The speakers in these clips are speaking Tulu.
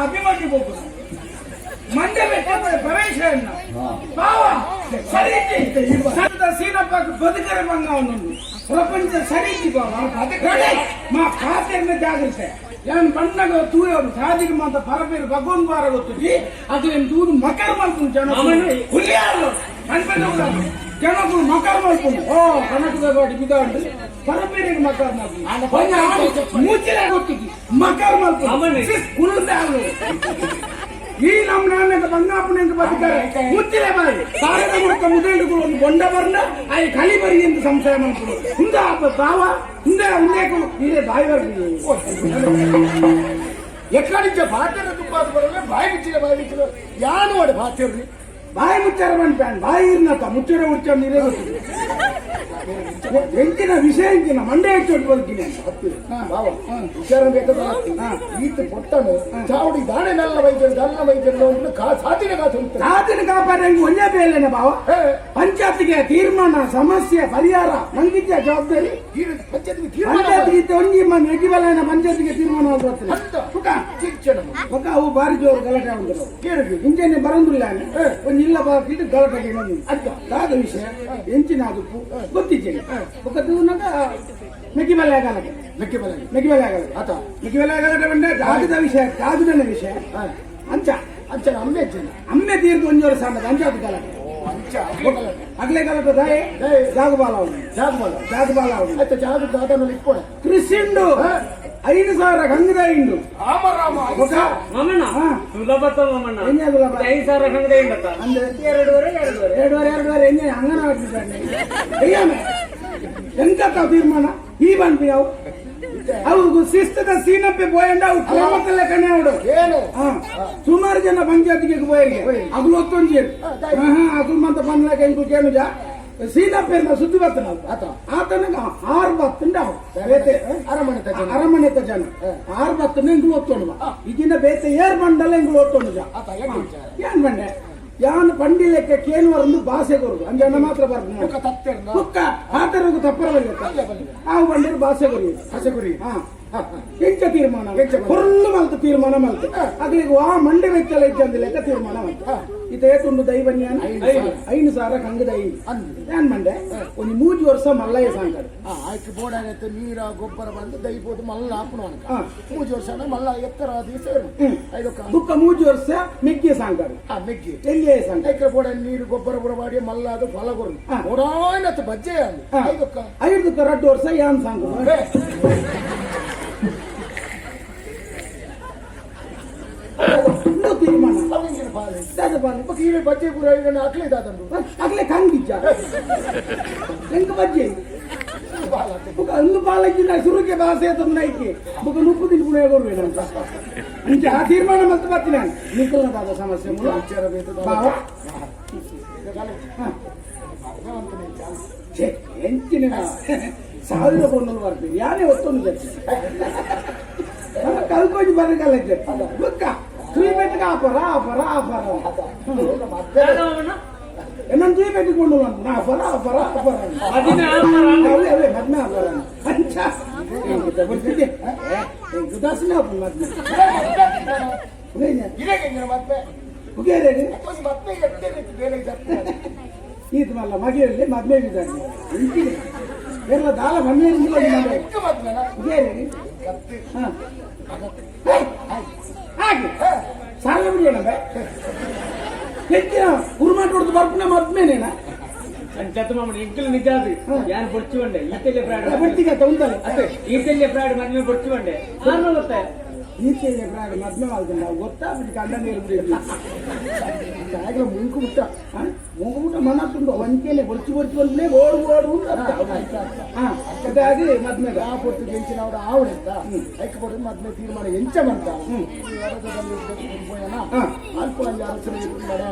ಅಭಿಮನ್ಯು ಹೋಗುದು ಮಂಡೆ ಬೆಟ್ಟ ಪ್ರವೇಶ ಬಾವ ಸರಿ ಸಂತ ಸೀನಪ್ಪ ಬದುಕರೆ ಬಂಗ ಅವನೊಂದು ಪ್ರಪಂಚ ಸರಿ ಬಾವ. ಗಡೆ, ಮಾ ಕಾತೆರ್ನ ಜಾಗ್ರತೆ ಯಾನ್ ಬಣ್ಣಗ ತೂಯೋಡು ಸಾದಿಗೆ ಮಾತ ಪರಪೇರು ಭಗವನ್ ಬಾರ ಗೊತ್ತಿಜಿ ಅದು ಏನ್ ತೂದು ಮಕರ ಮಲ್ಪುಂಡು ಜನ ಹುಲಿಯಾರು ಕಣ್ಪೆಟ್ಟು ಜನಗಳು ಮಕರ ಮಲ್ಪುಂಡು. ಓ ಕನಕದ ಗಾಡಿ ಬಿದಾಂಡು ಪರಪೇರಿಗೆ ಮಕರ ಮಲ್ಪುಂಡು, ಮೂಚಿನ ಗೊತ್ತಿಜಿ ಮಕರ ಮಲ್ಪುಂಡು ಕುರುದಾರು. ಈ ನಮ್ಮ ನಾన్నಗ ಬಂಗಾಪುನೆಂದು ಬದುಕರೆ ಮುಚ್ಚಿಲೆ ಬಾಯಿ ಸಾರದ ಮುಖ ಮುದೇಳುಗಳು ಒಂದು ಬೊಂಡ ಬರ್ನ ಆಯ್ ಕಲಿ ಬರಿ ಎಂದು ಸಂಶಯ ಮನ್ಪುಡು. ಹುಂದ ಬಾವ ಹುಂದ ಉಂದೇಕು ಇದೇ ಬಾಯಿ ಬರ್ಲಿ. ಎಕ್ಕಡಿಂಚ ಪಾತೆರ ತುಂಬಾದ ಬರಲ್ಲ. ಬಾಯಿ ಬಿಚ್ಚಿದ, ಬಾಯಿ ಬಿಚ್ಚಿದ ಯಾನು ವಾಡೆ ಪಾತೆರ್ನಿ. ಬಾಯಿ ಮುಚ್ಚಾರ ಪ್ಯಾನ್ ಬಾಯಿ ಇರ್ನತ್ತ ಮುಚ್ಚಿರ ಮುಚ್ಚಾರ ನೀರೇ ಗೊತ್ತಿದೆ. ಎಂಚಿನ ವಿಷಯ ಎಂಚಿನ ಮಂಡೆ ಹೆಚ್ಚು ಬದುಕಿನಿ. ಬಾವ, ವಿಚಾರ ಬೇಕಾದ ಈತ ಪೊಟ್ಟನು ಚಾವಡಿ ದಾಣೆ ನಲ್ಲ ವೈದ್ಯರು ದಲ್ಲ ವೈದ್ಯರು ಅಂತ ಕಾ ಸಾತಿನ ಕಾಸು ಉಂಟು. ಸಾಧನ ಕಾಪಾಡ ಹೆಂಗ್ ಒಂದೇ ಬೇಲೇನೆ ಬಾವ. ಪಂಚಾಯತ್ಗೆ ತೀರ್ಮಾನ, ಸಮಸ್ಯೆ ಪರಿಹಾರ ನಂಗಿದ್ಯಾ ಜವಾಬ್ದಾರಿ? ಪಂಚಾಯತ್ಗೆ ತೀರ್ಮಾನ. ಪಂಚಾಯತ್ಗೆ ಒಂಜಿ ಮೆಗಿಬಲನ ಪಂಚಾಯತ್ಗೆ ತೀರ್ಮಾನ ಬರ್ತದೆ. ಅಂತ. ಸುಖ. ಶಿಕ್ಷಣ. ಬೊಕ್ಕ ಅವು ಬಾರಿ ಜೋರು ಗಲಾಟೆ ಉಂಟು. ಕೇಳಿದ್ವಿ. ಇಂಚನೆ ಬರಂದುಲ್ಲ, ಒಂಜಿ ಇಲ್ಲ ಬಾಕಿಟ್ಟು ಗಲಾಟೆ ಅಡ್ಡ ದಾದ ವಿಷಯ ಎಂಚಿನ ಅದಕ್ಕೂ ಗೊತ್ತಿದ್ದೇನೆ. ಬೊಕ್ಕ ತೂನಗ ಮೆಗ್ಗಿಬಲ್ಲೆ ಗಲಾಟೆ. ಮೆಕ್ಕೆ ಬಲ. ಮೆಗ್ಗಿಬಲ್ಲೆ ಗಲಾಟೆ. ಆತ. ಮೆಗ್ಗಿಬಲ್ಲೆ ಗಲಾಟೆ ಬಂದ್ರೆ ಜಾಗದ ವಿಷಯ, ಜಾಗದ ವಿಷಯ ಅಂಚ. ಅಂಚನ ಅಮ್ಮೆ ಜನ. ಅಮ್ಮೆ ತೀರ್ದು ಒಂಜೋರು ಸಾಮದ ಅಂಚಾದ ಗಲಾಟೆ. ಅಂಚ. ಅಗ್ಲೆ ಗಲಾಟೆ ದಾಯೆ? ದಾಯೆ? ಜಾಗಬಾಲ ಅವನು. ಜಾಗ ಬಲ. ಜಾಗಬಾಲ ಅವನು. ಆಯ್ತಾ, ಜಾಗ ದಾದನಲ್ಲಿ ಇಟ್ಕೊಡ. ಕೃಷಿಂಡು 5000 ಗಂಗದ ಇಂಡು. ರಾಮ ರಾಮ. ಬೊಕ್ಕ ಮಾಮಣ್ಣ. ಹಾ. ಸುಲಭ ಮಾಮಣ್ಣ. ಎಂಜ ಸುಲಭ? 5000 ಹಂಗದ ಇಂಡತ್ತ. ಅಂದ್ರೆ? ಎರಡೂವರೆ, ಎರಡೂವರೆ. ಎರಡುವರೆ, ಎರಡುವರೆ ಎಂಜ ಅಂಗನ ಅಯ್ಯಾಮೆ ಎಂತ ತೀರ್ಮಾನ ಈ ಬಂದ್ವಿ ಅವು ಅವು ಶಿಸ್ತದ ಸೀನಪ್ಪೆ ಪೋಯಂಡ ಅವು ಕ್ರಮತ್ತಲ್ಲೇ ಕಣ್ಣೆ ಅವಡು. ಏನು? ಸುಮಾರು ಜನ ಪಂಚಾಯತ್ಗೆ ಪೋಯರಿಗೆ ಅಗುಲು ಒತ್ತೊಂಜೇರು ಅಗುಲು ಮಂತ ಬಂದ್ಲಾಕ ಎಂಕು ಕೇನುಜ ಸೀನಪ್ಪೆ ಸುದ್ದಿ ಬರ್ತನ. ಆತ. ಆತನಗ ಆರು ಬತ್ತುಂಡ ಅವು ಬೇತೆ. ಅರಮನೆ ಜನ. ಅರಮನೆತ ಜನ ಆರು ಬತ್ತುಂಡ ಎಂಕುಲು ಒತ್ತೊಂಡು ಈಗಿನ ಬೇತೆ ಏರ್ ಮಂಡಲ ಎಂಕುಲು ಒತ್ತೊಂಡು. ಆತ ಎಂಟು ವಿಚಾರ. ಏನ್ ಬಂಡೆ ಯಾನ್ ಪಂಡಿ ಲೆಕ್ಕ ಕೇನುವರಂದು ಭಾಷೆ ಕೊರುದು ಅಂಜಣ್ಣ ಮಾತ್ರ ಬರ್ದು. ಬೊಕ್ಕ ತತ್ತೆರ್ನ. ಬುಕ್ಕ ಆತರಗು ತಪ್ಪರ ಬಲ್ಲೆ, ಬಲ್ಲೆ. ಆ ಬಂಡಿರು ಭಾಷೆ ಕೊರಿಯು. ಹಸೆ ಗುರಿ. ಹಾ, ಎಂಚ ತೀರ್ಮಾನ? ಎಂಚ ಮಲ್ತು? ಹೊರ್ಲು ಮಲ್ತು ತೀರ್ಮಾನ ಮಲ್ತು. ಅಗ್ಲಿಗೆ ಆ ಮಂಡೆ ವೆಚ್ಚಲ ಇಜ್ಜಂದಿ ಲೆಕ್ಕ ತೀರ್ಮಾನ ಮಲ್ತು. ಇತ ಏತುಂಡು ದೈವನ್ಯಾನ? 5000 ಕಂಗದ ಐದು. ಅಂದು. ಏನ್ ಮಂಡೆ ಒಂಜಿ ಮೂಜಿ ವರ್ಷ ಮಲ್ಲಯ್ಯ ಸಾಂಕಡು. ಆಯ್ಕೆ ಬೋಡಾಗತ್ತೆ ನೀರ ಗೊಬ್ಬರ ಬಂದು ದೈಬೋದು ಮಲ್ಲ ಹಾಪುನ. ಮೂಜಿ ವರ್ಷ ಮಲ್ಲ ಎತ್ತರ ಅದು ಸೇರು ಐದೊಕ್ಕ. ಬುಕ್ಕ ಮೂಜಿ ವರ್ಷ ಮೆಗ್ಗಿ ಸಾಂಕಡು. ಆ ಮೆಗ್ಗಿ. ಎಲ್ಲಿಯೇ ಸಾಂಕಡು. ಐಕ್ರ ಬೋಡ ನೀರು ಗೊಬ್ಬರ ಬುರ ಮಾಡಿ ಮಲ್ಲ ಅದು ಫಲ ಕೊರು. ಬೋಡಾಯ್ನತ್ತು ಬಜ್ಜೆ ಅಂದು. ಐದೊಕ್ಕ. ಐದಕ್ಕೆ 2 ವರ್ಷ ಯಾನ್ ಸಾಂಕಡು. ಇಂದು ತೀರ್ಮಾನ. ಅವಿಂಗಿನ ಪಾಲೆ. ದಾದ ಪಾಲೆ? ಬೊಕ್ಕ ಈವೆ ಬಜ್ಜೆ ಪೂರ ಐದನ್ನು ಅಕ್ಲೆ ದಾದಂಡು. ಅಗ್ಲೆ ಕಂಗಿಜ್ಜ ಎಂಕ ಬಜ್ಜೆ? ಬಾಲತ್ತೆ. ಬುಕ್ಕ ಅಂದು ಪಾಲಕ್ಕಿನ ಸುರುಕೆ ಭಾಷೆ ತಂದು ಐಕೆ ಬುಕ್ಕ ನುಪ್ಪು ತಿನ್ಕೊಂಡು ಹೇಗೋರ್ಬೇಡ ಅಂತ ಅಂಚೆ ಆ ತೀರ್ಮಾನ ಮತ್ತೆ ಬರ್ತೀನಿ ನಾನು. ನಿಖಲ್ನ ದಾದ ಸಮಸ್ಯೆ ಮೂಲ? ವಿಚಾರ ಬೇಕು. ಬಾವ. ಹಾ. ಛೇ, ಎಂಚಿನ ಸಾವಿರ ಕೊಂಡು ಬರ್ತೀವಿ ಯಾನೇ ಒತ್ತೊಂದು ಜಡ್ಜಿ ಕಲ್ಕೊಂಜಿ ಬರಗಲ್ಲ ಜಡ್ಜಿ. ಬುಕ್ಕ ತ್ರೀ ಬೆಟ್ಗೆ ಆಫರ ಆಫರ ಆಫರ. ಮಾಮಣ್ಣ. ಏನಂತ ತ್ರೀ ಬೆಟ್ಗೆ ಕೊಂಡು ಆಫರ ಆಫರ ಆಫರ. ಮದಿಮೆ ಆಫರ. ಅವೇ ಅವೇ ಮದ್ಮೆ ಆಫರ ಅಂಚ ಬರ್ತಿದ್ದೆ ಉದಾಸೀನ ಮದ್ಮೆ. ಇರೇಗೆ ಮದ್ವೆ. ಉಗೇರಿ. ಒಂದು ಮದ್ವೆ ಎಟ್ಟೆ ರೀತಿ ಬೇರೆ ಇದ್ದಾರೆ. ಈತ ಮಲ್ಲ ಮಗಿಯಲ್ಲಿ ಮದ್ಮೆ ಬಿದ್ದಾನೆ ಇಂಚಿನ ಬೇರೆ ದಾಲ ಮಣ್ಣೆ. ಎಕ್ಕ ಮದ್ವೆನಾ? ಉಗೇರಿ. ಕತ್ತಿ. ಹಾ ಹಾಗೆ ಸಾಲ ಬಿಡೋಣ ಬೇ ಹೆಚ್ಚಿನ ಉರುಮಾಟ ಹೊಡೆದು ಬರ್ಪುನ ಮದ್ಮೇನೇನ? ಅಂಚತ್ತು ಮಾಮಣ್ಣ, ಎಂಕಲ್ ನಿಜ ಅದು ಯಾನ್ ಬೊಡ್ಚು ಬಂಡೆ ಈತೆಲ್ಲೆ ಪ್ರಾಡ್. ಬರ್ತಿಗತ್ತ ಉಂಟಲ್ಲ. ಅತ್ತೆ, ಈತೆಲ್ಲೆ ಪ್ರಾಡ್ ಮದ್ಮೆ ಬೊಡ್ಚು ಬಂಡೆ ಆರ್ನ ಗೊತ್ತೆ. ಈಚೆಗೆ ಪ್ರಾಣ ಮದ್ಮೆ ಮಾಡ್ಕೊಂಡು ನಾವು ಗೊತ್ತಾ ಬಿಡಿ ಕಂಡ ನೀರು ಬಿಡಿ. ಆಗಲೇ ಮುಂಕು ಮುಟ್ಟ. ಮೂಗು ಮನಸ್ಸುಂಟು ಒಂಚೆನೆ ಬೊರ್ಚು ಬೊರ್ಚು ಬಂದ್ರೆ ಓಡು ಓಡು ಅಂತ. ಹಾ, ಅದಾಗಿ ಮದ್ಮೆಗೆ. ಆ ಪೊತ್ತು ಎಂಚಿನ ಅವರ ಆವಡೆತ್ತ ಐಕ ಪೊಟ್ಟು ಮದ್ಮೆ ತೀರ್ಮಾನ ಎಂಚ ಬಂತ ಪೋಯನ. ಅಲ್ಪ ಅಲ್ಲಿ ಅರಸನ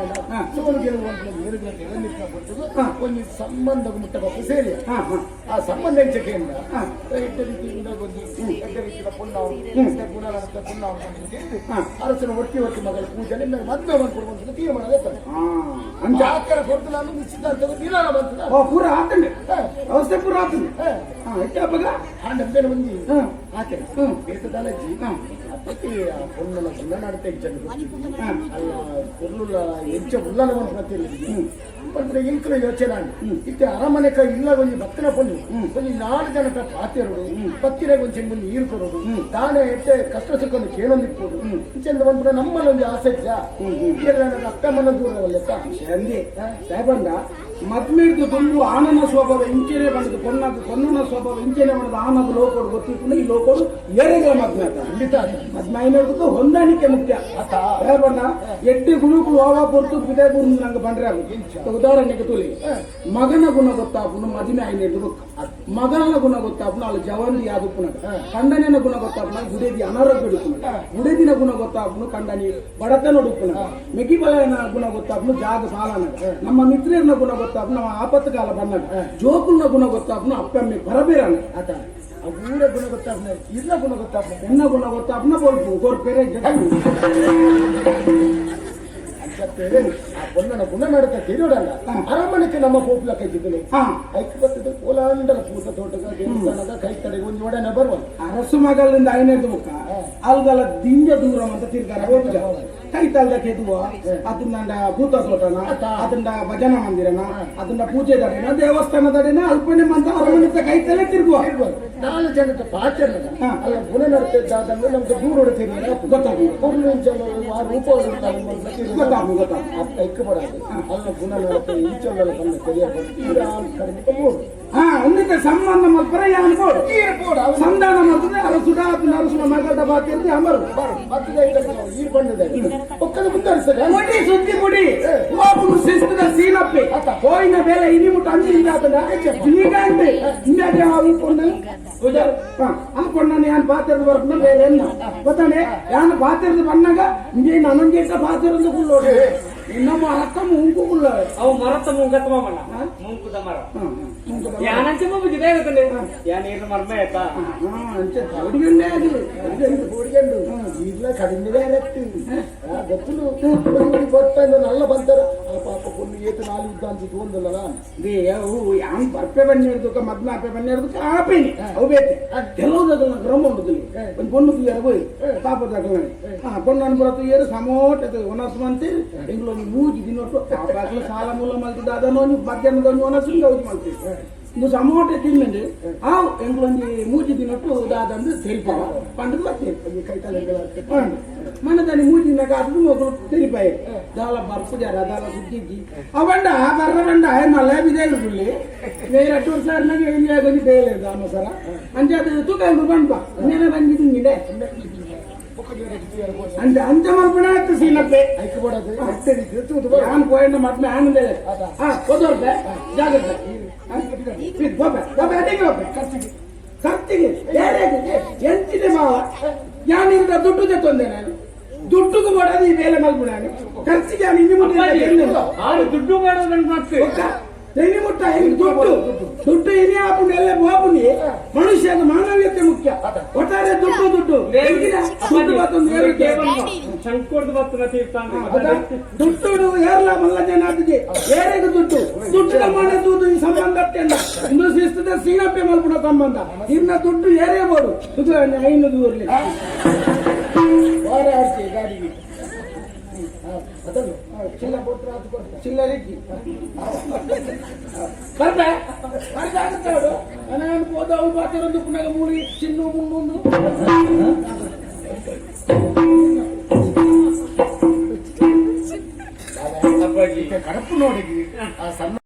ಸೋಲು ಗೆಲುವು ಅಂತ ಏರು ಪೊರ್ತುಗು ಒಂಜಿ ಸಂಬಂಧ ಮುಟ್ಟ ಬಪ್ಪ ಸೇರಿ. ಹಾ ಹಾ ಆ ಸಂಬಂಧ ಎಂಚಕೆಯಿಂದ ಎಡ್ಡೆ ರೀತಿಯಿಂದ ಒಂಜಿ ಎಡ್ಡೆ ರೀತಿಯ ಪುಣ್ಯ ಗುಣಲಂತ ಪುಣ್ಯ ಅರಸನ ಒಟ್ಟಿ ಒಟ್ಟಿ ಮಗಳ ಪೂಜೆ ನಿಮಗೆ ಮದ್ವೆ ಮಾಡ್ಕೊಡುವಂತ ತೀರ್ಮಾನ ಆಯ್ತದೆ. ಹಾ ಅಂಚ. ಆಕರ ಕೊಡ್ತು ನಾನು ನಿಶ್ಚಿತಾರ್ಥ ದಿನ ಬಂತದ. ಓ, ಪೂರ ಆತಂಡೆ ವ್ಯವಸ್ಥೆ ಪೂರ ಆತಂಡೆ. ಹಾ, ಎಟ್ಟ ಹಬ್ಬಗ? ಆ ನಂಬೇನ ಒಂಜಿ ಆಚೆ ಬೇತದಾಲಜ್ಜಿ. ಪೊಣ್ಣನ ಗುಣ ನಡತೆ ಜನ ಅಲ್ಲ ಪೊರ್ಲುಲ ಎಂಚ ಉಲ್ಲನ ಪನ್ಪುನ ಪಂಡ ಎಂಕುಲ ಯೋಚನೆ ಇತ್ತೆ ಅರಮನೆಕ ಇಲ್ಲ ಒಂಜಿ ಬತ್ತಿನ ಪೊಣ್ಣು ಒಂಜಿ ನಾಲ್ ಜನತ ಪಾತೆರಡು ಪತ್ತಿರ ಒಂಜಿ ಒಂಜಿ ನೀರು ಕೊರಡು ತಾನೇ ಎತ್ತೆ ಕಷ್ಟ ಸುಖ ಕೇಳೊಂದಿಪ್ಪುಡು ಇಂಚೆಂದ ಪನ್ಪುನ ನಮ್ಮಲ್ಲಿ ಒಂಜಿ ಆಸೆ ಇಜ್ಜಾ ಎಲ್ಲ ಅಕ್ಕ ಮನ ದೂರವಲ್ಲಕ್ಕ ಅಂದೆ ಸಾಹೇಬಂಡ ಮದ್ಮೇಡ್ದು ದುಂಬು ಆನನ ಸ್ವಭಾವ ಇಂಚೆನೆ ಬಂದದ್ದು ಪೊನ್ನದು ಪೊನ್ನನ ಸ್ವಭಾವ ಇಂಚೆನೆ ಬಂದದ್ದು ಆನದ ಲೋಕೋಡು ಗೊತ್ತಿತ್ತು ಈ ಲೋಕೋಡು ಏರೆಗಳ ಮದ್ಮೆ ಆತ ಖಂಡಿತ ಮದ್ಮೆ ಐನೋರ್ದಕ್ಕೆ ಹೊಂದಾಣಿಕೆ ಮುಖ್ಯ ಸಾಹೇಬಣ್ಣ ಎಡ್ಡೆ ಗುಣಗಳು ಆವಾ ಪೊರ್ತು ಬಿದೆ ಗುಣ ನಂಗೆ ಬಂದ್ರೆ ಉದಾಹರಣೆಗೆ ತುಲಿ ಮಗನ ಗುಣ ಗೊತ್ತಾಪುನು ಮದುವೆ ಐನೇರ್ದು ಬೊಕ್ಕ ಮಗನ ಗುಣ ಗೊತ್ತಾಪುನು ಅಲ್ಲಿ ಜವಾನ್ದಿ ಯಾದುಪ್ಪುನ ಕಂಡನಿನ ಗುಣ ಗೊತ್ತಾಪುನ ಗುಡೇದಿ ಅನಾರೋಗ್ಯ ಉಡುಪುನ ಗುಡೇದಿನ ಗುಣ ಗೊತ್ತಾಪುನು ಕಂಡನಿ ಬಡತನ ಉಡುಪುನ ಮೆಗಿಬಲನ ಗುಣ ಗೊತ್ತಾಪುನು ಜಾಗ ಸಾಲನ ನಮ್ಮ ಮಿತ್ರರನ್ನ ಗುಣ ಗೊತ್ತಾಪುನು ನಮ್ಮ ಆಪತ್ಕಾಲ ಬಂದಾಗ ಜೋಕುಲ್ನ ಗುಣ ಗೊತ್ತಾಪುನು ಅಪ್ಪಮ್ಮೆ ಬರಬೇರನ ಆತ ಆ ಊರ ಗುಣ ಗೊತ್ತಾಪುನ ಇಲ್ಲ ಗುಣ ಗೊತ್ತಾಪುನ ಎನ್ನ ಗುಣ ಗೊತ್ತಾಪುನ ಬೋಲ್ಪು ಗೋರ್ಪೇರೆ ಅಂಚತ್ತೇಳಿ ಆ ಪೊನ್ನನ ಗುಣ ನಡತ ತಿಳಿಯೋಡಲ್ಲ ಅರಮನೆಗೆ ನಮ್ಮ ಪೋಪುಲ ಕೈತಿದ್ದಲು ಐಕ್ ಬರ್ತದೆ ಕೋಲಾಂಡಲ ಪೂತ ತೋಟದ ದೇವಸ್ಥಾನದ ಕೈ ತಡೆಗೆ ಒಂದು ಒಡನೆ ಬರುವ ಅರಸು ಮಗಳಿಂದ ಐನೇದು ಮುಖ ಅಲ್ಗಲ ದಿಂಜ ದೂರ ಅಂತ ತಿರ್ಗಾರ ಹೋಗುಜ ಕೈತಾಲ್ದ ಕೆದುವ ಅದನ್ನ ಭೂತ ತೋಟನ ಅದನ್ನ ಭಜನಾ ಮಂದಿರನ ಅದನ್ನ ಪೂಜೆ ದಡೆನ ದೇವಸ್ಥಾನದಡೆನ ಅಲ್ಪನೆ ಮಂತ ಅರಮನೆತ ಕೈತಲ್ಲೇ ತಿರುಗುವ ನಾಲ್ಕು ಜನಕ್ಕೆ ಪಾಚರ್ನದ ಅಲ್ಲ ಗುಣ ನಡತಿದ್ದಾದಂದ್ರೆ ನಮ್ಗೆ ದೂರ ಹೊಡಿತೀವಿ ಗೊತ್ತಾಗ್ತದೆ. ಪೊರ್ಲು ಇಂಚಲ್ಲ ಆ ರೂಪ ಗೊತ್ತಾಗ್ತದೆ, ಗೊತ್ತಾಗ್ತದೆ. ಐಕ್ ಬರಾದು ಅಲ್ಲ ಗುಣ ನಡತೆ ಇಂಚಲ್ಲ ಬಂದ ತಿಳಿಯ ಕಡಿಮೆ ಮೂರು ಹಾ ಒಂದಿಕ್ಕೆ ಸಂಬಂಧ ಮಲ್ಪರ ಯಾನ್ ಬೋಡು ಸಂಧಾನ ಮಾಡ್ತದೆ ಅರಸುಡ ಅದನ್ನ ಅರಸುನ ಮಗದ ಬಾತಿರ್ದೆ ಅಮರು ಈ ಬಣ್ಣದ ಒಕ್ಕದ ಮುಂದುವರಿಸದ ಕೊಡಿ ಸುದ್ದಿ ಕೊಡಿ ಓಪುನು ಶಿಸ್ತದ ಸೀನಪ್ಪೆ ಹೋಯಿನ ಬೇಲೆ ಇನಿ ಮುಟ್ಟ ಅಂಚಿಂದ ಆತನ ಗೀಗಂಟೆ ಇಂದಾಗೆ ಆ ಪೊಣ್ಣ ಆ ಪೊಣ್ಣನ ಯಾನ್ ಪಾತಿರದ ಬರ್ಪುನ ಬೇಲೆ ಎನ್ನ ಗೊತ್ತಾನೆ ಯಾನ್ ಪಾತಿರದ ಬಣ್ಣಗ ಇಂಜೆ ನನಂಜೇಟ ಪಾತಿರದ ಕುಳ್ಳೋಡು ಇನ್ನ ಮರತ್ತ ಮುಂಕು ಕುಳ್ಳೋಡು ಅವು ಮರತ್ತ ಮುಂಗತ್ತ ಮಾಮಣ್ಣ ಮುಂಕುದ ಮರ ಯಾನಂಚ ಮಾಮುಜಿ ದೇವತನೆ ಯಾನ್ ಏರು ಮರ್ಮ ಆಯ್ತಾ ಅಂಚೆ ಹುಡುಗಂಡೆ ಅದು ಹುಡುಗಂಡು ಈಗಲ ಕಡಿಮೆ ಬೇಲೆತ್ತು ಗೊತ್ತುಂಡು ಬೊಟ್ಟ ನಲ್ಲ ಬಂತಾರ ಆ ಪಾಪ ಪೊಣ್ಣು ಏತು ನಾಲು ಯುದ್ಧ ಅಂತ ತೋಂದಲ್ಲ ಯಾನ್ ಬರ್ಪೆ ಬನ್ನಿ ಹಿಡ್ದಕ್ಕ ಮದ್ನ ಅಪ್ಪೆ ಬನ್ನಿ ಹಿಡ್ದಕ್ಕ ಆಪೇನಿ ಅವು ಬೇತೆ ಕೆಲವು ದಗಲ್ನ ಕ್ರಮ ಉಂಟು ಒಂದು ಪೊಣ್ಣು ತುಯ್ಯಾರ ಹೋಯ್ ಪಾಪ ದಗಲ್ನ ಹಾ ಪೊಣ್ಣು ಅನ್ಬರ ತುಯ್ಯಾರು ಸಮೋಟ ಒನಸ್ ಮಂತಿ ಎಂಗ್ಲ ಒಂಜಿ ಮೂಜಿ ದಿನೊಟ್ಟು ಪಾಪಾಕ್ಲ ಸಾಲ ಮೂಲ ಮಲ್ತಿದ್ದ ಅದನ್ನು ಒಂಜಿ ಮಧ್ಯಾಹ್ನದ ಒಂಜಿ ಒನಸ್ ಗೌಜಿ ಮಲ್ತಿ ಇಂದು ಸಮೋಟೆ ತಿನ್ನಂಡು ಆವ್ ಎಂಗ್ಲೊಂಜಿ ಮೂಜಿ ದಿನೊಟ್ಟು ದಾದಂದು ತೆರಿಪಾವ ಪಂಡದು ಬರ್ತೇವೆ ಕೈತಾಲ ಮನದಾನಿ ಮೂಜಿನ ಕಾದು ಮಗಳು ತೆರಿಪಾಯ ದಾಲ ಬರ್ಪುಜಾರ ದಾಲ ಸುದ್ದಿಜ್ಜಿ ಅವಂಡ ಬರ್ರ ಬಂಡ ಮಲ್ಲ ಬಿದೇಲು ಗುಳ್ಳಿ ಬೇರೆ ಅಟ್ಟು ವರ್ಷ ನಂಗೆ ಇಂದಿರಾ ಗೊಂಜಿ ಬೇಲೆ ದಾಮ ಸರ ಅಂಚೆ ಅದು ತೂಕ ಎಂಗ್ಲು ಬಂಡ್ಪ ಇನ್ನೇನ ಬಂದಿದ್ದು ಹಿಂಗಿದೆ ಅಂಚೆ ಅಂಚೆ ಮಲ್ಪಣ ಆಯ್ತು ಸೀನಪ್ಪೆ ಐಕ್ ಬೋಡದು ಎತ್ತರಿದ್ದು ತೂದು ಬರೋ ನಾನು ಪೋಯಣ್ಣ ಮದ್ಮೆ ಆನಂದ ಹಾ ಹೋದೋರ್ಬೆ ಜಾಗ್ರತೆ ಹೋಗ್ಬೆ ಹೋಗ್ಬೆ ಅಡಿಗೆ ಹೋಗ್ಬೆ ಖರ್ಚಿಗೆ ಎಂಚಿದೆ ಮಾವ ಯಾನಿಂದ ದುಡ್ಡು ತೆತ್ತೊಂದೆ ನಾನು ದುಡ್ಡುಗೂ ಕೊಡೋದು ಈ ಬೇಲೆ ಮಲ್ಪು ನಾನು ಖರ್ಚಿಗೆ ನಾನು ಇನ್ನು ಮುಟ್ಟ ಆರು ದುಡ್ಡು ಮಾಡೋದು ನನ್ಗೆ ಮತ್ತೆ ಇನಿ ಮುಟ್ಟ ಹಿಂಗ್ ದುಡ್ಡು ದುಡ್ಡು ಇನಿ ಆಪುಂಡು ಎಲ್ಲ ಹೋಪುಂಡಿ ಮನುಷ್ಯನ ಮಾನವೀಯತೆ ಮುಖ್ಯ ಒಟ್ಟಾರೆ ದುಡ್ಡು ದುಡ್ಡು ಎಂಚಿನ ದುಡ್ಡು ಬತ್ತೊಂದು ಏರುಕೆ. ಶಂಕೋರ್ದು ಬತ್ತನ ತೀರ್ಥ ಹೌದಾ? ದುಡ್ಡು ಏರ್ಲ ಮಲ್ಲ ಜನ ಆತಿದೆ ಏರೆಗೆ ದುಡ್ಡು ದುಡ್ಡು ಮನೆ ದುಡ್ಡು ಈ ಸಂಬಂಧ ಅತ್ಯಂತ ಇಂದು ಶಿಸ್ತದ ಸೀನಪ್ಪೆ ಮಲ್ಪುಣ ಸಂಬಂಧ ಇನ್ನ ದುಡ್ಡು ಏರೇಬೋದು ಇದು ಐನೂರು ದೂರ್ಲಿ ವಾರ ಆಡ್ತಿ ಗಾಡಿಗೆ ಅದನ್ನು ಚಿಲ್ಲ ಕೊಟ್ಟರೆ ಅದು ಕೊಡ್ತಾರೆ ಚಿಲ್ಲರೆ ಬರ್ಬೆ ಬರ್ಬೆ ಆಗುತ್ತಾಡು ನಾನು ಹೋದ ಅವು ಬಾತಿರೊಂದು ಪುನಃ ಮೂಡಿ ಚಿನ್ನು ಮುನ್ನೊಂದು ಕಡಪು ನೋಡಿ ಆ ಸಣ್ಣ